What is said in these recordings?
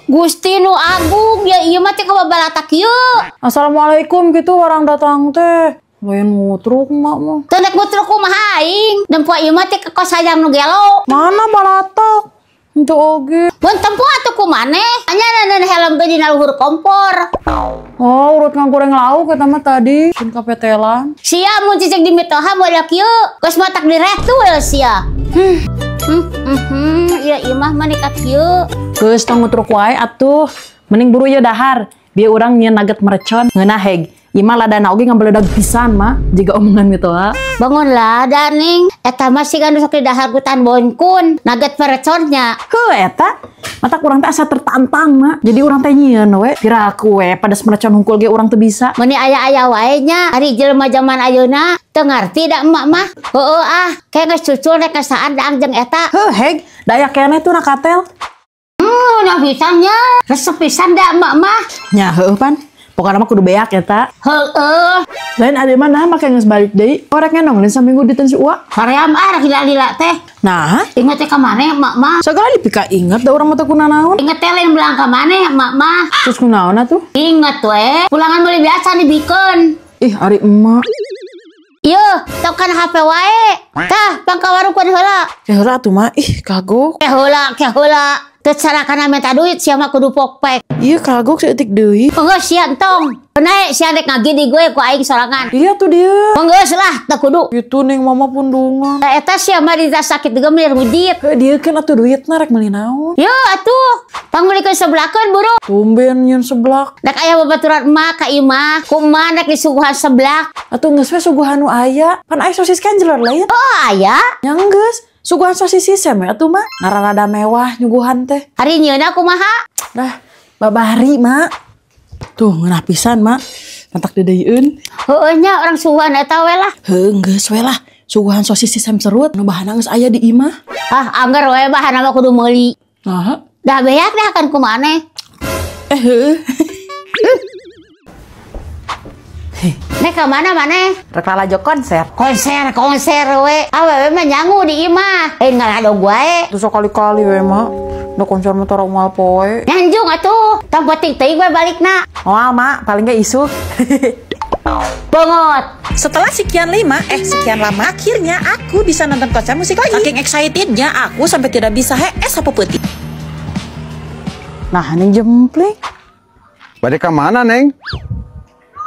Gusti nu agung ya ieu mah teh kababalatak ieu. Assalamualaikum gitu orang datang teh. Lain ngutruk mak mah. Teu nek ngutruk kumaha aing? Nempo ieu mah teh ke kos hayang nu gelo. Mana balatak? Henteu oge. Mun tempo atuh ku maneh. Anya naneun helm ge dina luhur kompor. Oh, urut ngagoreng lauk eta mah tadi. Sun kapetelan. Sia mun cicing di mitoha moal kieu. Geus matak diretul sia. Ieu imah mah nekat kieu. Geus tong ngutruk wae atuh. Mending buru ieu dahar. Bieu urang nyieun nugget mercon ngeunah heg. Imah ladana oge ngabeledag pisan mah jiga omongan mitoha. Bangun lada ning. Eta mah siga nu sok didahar ku Tan Bonkun nugget merconnya. Heuh eta. Matak urang teh asa tertantang mah. Jadi urang teh nyieun we. Piraku we pedes mercon hungkul ge urang teu bisa. Meuni aya-aya wae nya ari jelema jaman ayeuna teu ngarti da emak mah. Heueuh ah, kayak geus cucul rek ngasaan daang jeung eta. Heuh heg, da aya keneh tuh nakatel. Nah pisannya, resep pisan da emak mah. Nya heueuh pan. Pokokna mah kudu beak eta. Heueuh. Lain ade mah nah make geus balik deui. Korek ngenong lain saminggu diten si Uwa. Hoream ah rek lila-lila teh. Nah, inget teh ka maneh emak mah. Sagala dipika inget da urang mah teh kunanaon. Inget teh lain belang ka maneh emak mah. Terus kunaon atuh? Inget we, pulangan meuli biasa dibikeun. Ih, ari emak. Ieu, tokan HP wae. Tah, pangkawarukeun heula. Ke heula atuh mah. Ih, kagok. Ke heula, ke heula. Teu sarakana minta duit sia mah kudu pokpek. Iya kagok saeutik deui. Geus sia entong. Naik sia rek ngagidi gue ku aing sorangan. Iya tuh dia. Geus lah teu kudu. Itu ning mama pundungan. Da eta sia mah di sakit geumlir ngudit. Heuh dieu kan atuh duitna rek meuli naon. Yo atuh, pangmeulikeun seblakeun buru. Tumben nyeun seblak. Rek aya babaturan emak ka imah, kumaha rek disuguhan seblak. Atuh geus we suguhan nu aya. Pan aya sosis kanjeler lain. Oh aya. Nya geus. Suguhan sosis sisem ya atuh mah. Ngararada mewah nyuguhan teh. Ari nyieunna kumaha? Dah, babari mak. Tuh ngeunah pisan mak. Mantak deudeuieun. Heueuh nya urang suguhan eta we lah. Heuh geus we lah. Suguhan sosis sisem serut nu bahanna geus aya di imah. Ah, angger we bahanna mah kudu meuli. Naha? Dah beak dah kan ku maneh. Eh heueuh. Nek ka mana maneh? Rek lalajo konser. Konser, konser we. Awewe mah nyangu di imah. Lain ngaladog wae. Tuh sakali-kali we mak. Da konser mah tara unggal poe. Nyanjung atuh. Tong penting teuing we balikna. Moal mak, paling ge isuk. Banget. Setelah sekian lama akhirnya aku bisa nonton konser musik lagi. Saking excitednya aku sampai tidak bisa hees apa peuting. Nah, ini jempling. Bade ka mana, Neng?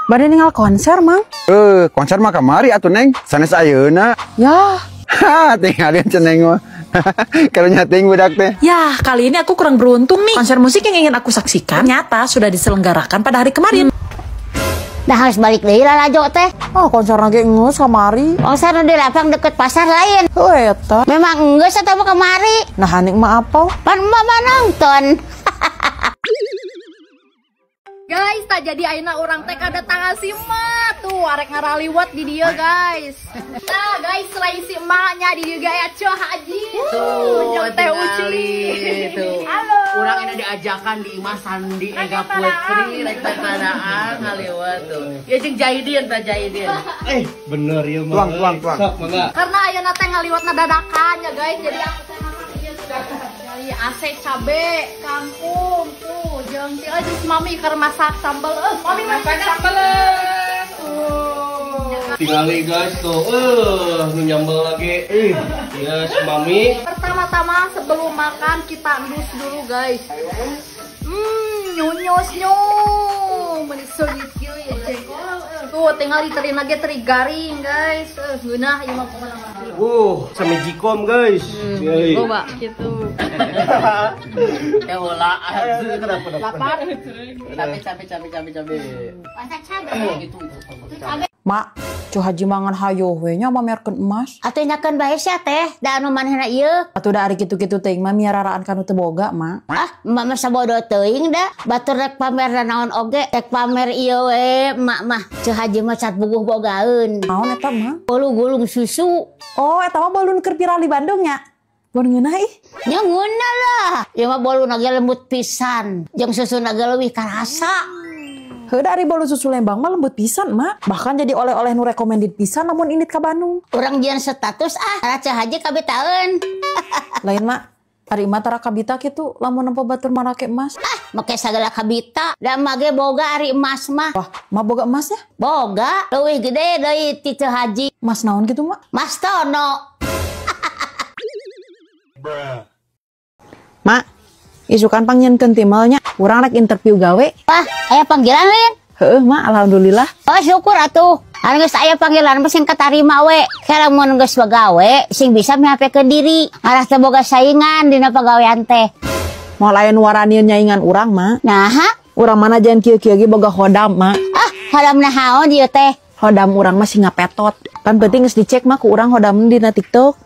Bade ninggal konser, Mang. Konser mah kamari atuh, Neng. Sanes ayeuna. Ya. Ha, tinggalin ceneng mah. Kalau nyating budak teh. Ya, kali ini aku kurang beruntung nih. Konser musik yang ingin aku saksikan ternyata sudah diselenggarakan pada hari kemarin. Nah, harus balik deui lalajo teh. Oh, konser lagi geus kamari. Konser nu di lapang deket pasar lain. Oh, eta. Memang geus eta mah kamari. Nah, haning mah apa? Pan emak mah nonton. Guys, tak jadi ayeuna urang teh kedatangan si emak tuh arek ngaraliwat di dia guys. Nah guys, selain si emaknya di dia gaya Ceu Haji. Tuh, jeung Teh Uci. Tuh. Halo. Urang ini diajakan di imah Sandi Ega Putri rek tatanaan ngaliwat tuh. Ya jeung Jaidin ta Jaidin. Bener ya mah. Tuang, tuang, tuang. Sok mangga. Karena ayeuna teh ngaliwatna dadakan ya guys, jadi aku teh masak ieu tuh. Dari AC cabe, kangkung tuh, jeung ti euy mami keur masak sambal euy. Mami masak sambal. Tuh. Tingali guys tuh, nu nyambel lagi. Yes, mami. Pertama-tama sebelum makan kita endus dulu guys. Nyunyos nyum. Meuni seungit kieu ya jengkol. Tuh tinggal diterin lagi teri garing guys. Ngeunah ieu mah pokona mah. Sama jikom guys. Coba gitu. Heula. Lapar. Cabe cabe cabe cabe cabe. Masak cabe. Gitu. Cabe. Mak, Ceu Haji mangan hayo we nya pamerkeun emas. Atuh nyakeun bae sia teh, da anu manehna ieu. Atuh da ari kitu-kitu teuing mah miararaan kanu teu boga, Mak. Ah, emak mah sabodo teuing da. Batur rek pamer naon oge, rek pamer ieu we emak mah. Ceu Haji mah cat buguh bogaeun. Naon eta, Mak? Bolu gulung susu. Oh, eta mah bolun keur viral di Bandung nya. Bon ngeunah ih. Nya ngeunah lah. Ieu mah boluna ge lembut pisan. Jeung susuna ge leuwih karasa. Heuh dari bolu susu Lembang mah lembut pisan, Mak. Bahkan jadi oleh-oleh nu recommended pisan lamun indit ka Bandung. Urang jian status ah, Ceu Haji kabeh taeun. Lain, Mak. Ari mah tara kabita kitu lamun nempo batur marake emas. Ah, make sagala kabita. Da mage boga ari emas mah. Wah, mah boga emasnya? Boga, leuwih gede deui ti Ceu Haji. Emas naon kitu, Mak? Mas Tono. Mak, isukan pangnyieunkeun timelnya. Urang rek interview gawe. Wah, aya panggilan lain? Heeh, Mak, alhamdulillah. Oh, syukur atuh. Ari geus aya panggilan mah sing katarima we. Kela mun geus bagawe sing bisa mihapekeun diri. Ngarah teu boga saingan dina pagawean teh. Moal aya nu waranieun nyaingan urang, Mak. Naha? Urang mana jangan kieu-kieu ge boga khodam, Mak. Ah, khodam naon ieu teh? Khodam urang mah sing ngapetot. Pan penting geus dicek mah ku urang khodam dina TikTok.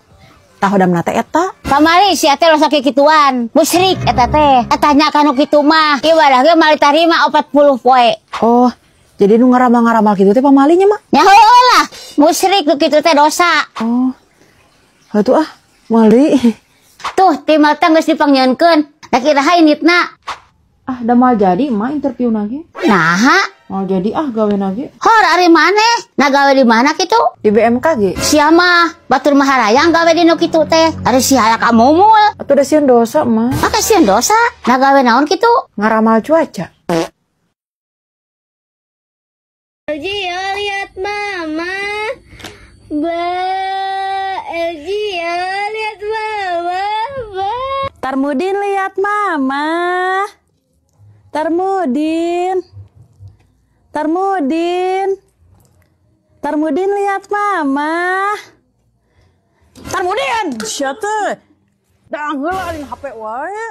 Tah khodamna teh eta. Kamari sia teh losa kikituan. Musyrik eta teh. Tanya ka nu kitu mah. Ibadah ge moal ditarima 40 poe. Oh, jadi nu ngaramal-ngaramal kitu teh pamalinya, Mak? Ya heueuh lah. Musyrik nu kitu teh dosa. Oh. Heuh ah, moal deui. Tuh, timal teh geus dipangnyieunkeun. Da iraha inditna? Ah, da moal jadi Mak interview nage. Naha? Moal jadi ah gawe nage. Hor ari maneh? Na gawe di mana kitu? Di BMKG. Sia mah batur mah harayang gawe di nu kitu teh. Ari sia ka mumul. Atuh da sieun dosa, Mak. Maka sieun dosa? Na gawe naon kitu? Ngaramal cuaca. Elgio lihat mama. Ba, Elgio lihat mama. Ba. Tarmudin lihat mama. Tarmudin. Tarmudin. Tarmudin lihat mama. Tarmudin, sia teh. Dang heula aing HP wae.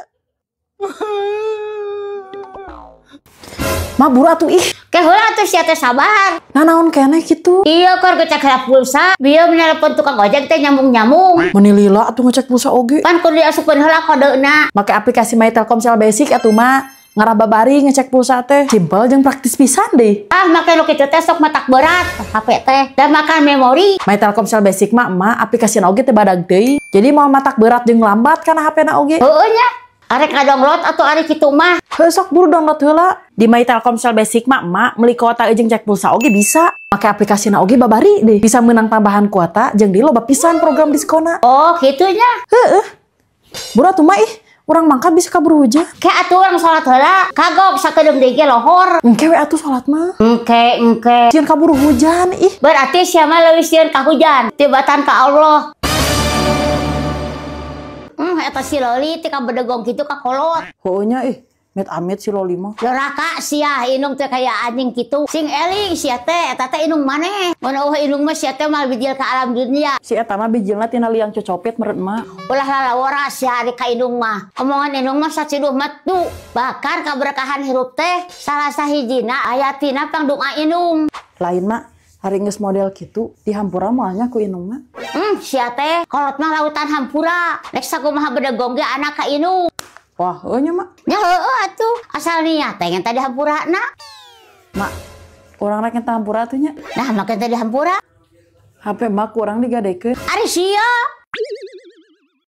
Ma buru atuh ih. Ke heula atuh sia teh sabar. Nah naon keneh kitu? Iya keur ngecek pulsa, bieu menelpon tukang ojek teh nyambung-nyambung. Meuni lila atuh ngecek pulsa oge. Pan kudu diasupkeun heula kodena. Make aplikasi My Telkomsel Basic atuh Mak. Ngarah babari ngecek pulsa teh. Simpel jeung praktis pisan deh. Ah, make nu kitu teh sok matak berat HP teh. Dan makan memori. My Telkomsel Basic mah emak aplikasina oge teh badag deui. Jadi moal matak berat jeung lambat kana HP-na oge. Heueuh nya. Arek ngadownload atau arek kitu mah. Heuh sok buru download heula. Di My Telkomsel Basic mah emak meuli kuota jeung cek pulsa oge bisa. Make aplikasina oge babari deh. Bisa menang tambahan kuota jeung di loba pisan program diskonna. Oh, kitu nya. Heueuh. Buru atuh mah ih. Urang mangkat bisa kabur hujan. Ke atuh urang salat heula. Kagok sakedeung deui ge lohor. Engke we atuh salat mah. Engke engke. Sieun kabur hujan ih. Berarti sia mah leuwih sieun ka hujan tibatan ka Allah. Eta si Loli teh ka bedegong kitu ka kolot. Heueuh nya ih. Amit-amit si Loli mah. Doraka sia indung teh kaya anjing kitu. Sing eling sia teh eta teh indung maneh. Mun eueuh indung mah sia teh moal bijil ka alam dunia. Si eta mah bijilna tina liang cocopit meureun mah. Ulah lalawara sia ari ka indung mah. Omongan indung mah saciduh metu. Bahkan kaberkahan hirup teh salah sahijina ayatina pangdoa indung. Lain mah hari geus model kitu dihampura moalnya ku indung mah. Sia teh kolot mah lautan hampura. Rek sakumaha bedegong ge anak ka indung. Wah, heueuh nya Mak. Nya heueuh atuh, asal niat teh ngan tadi hampurana. Mak, urang rek nyenta hampura atuh nya. Nah, make tadi hampura. HP mak kurang digadekeun. Ari sia.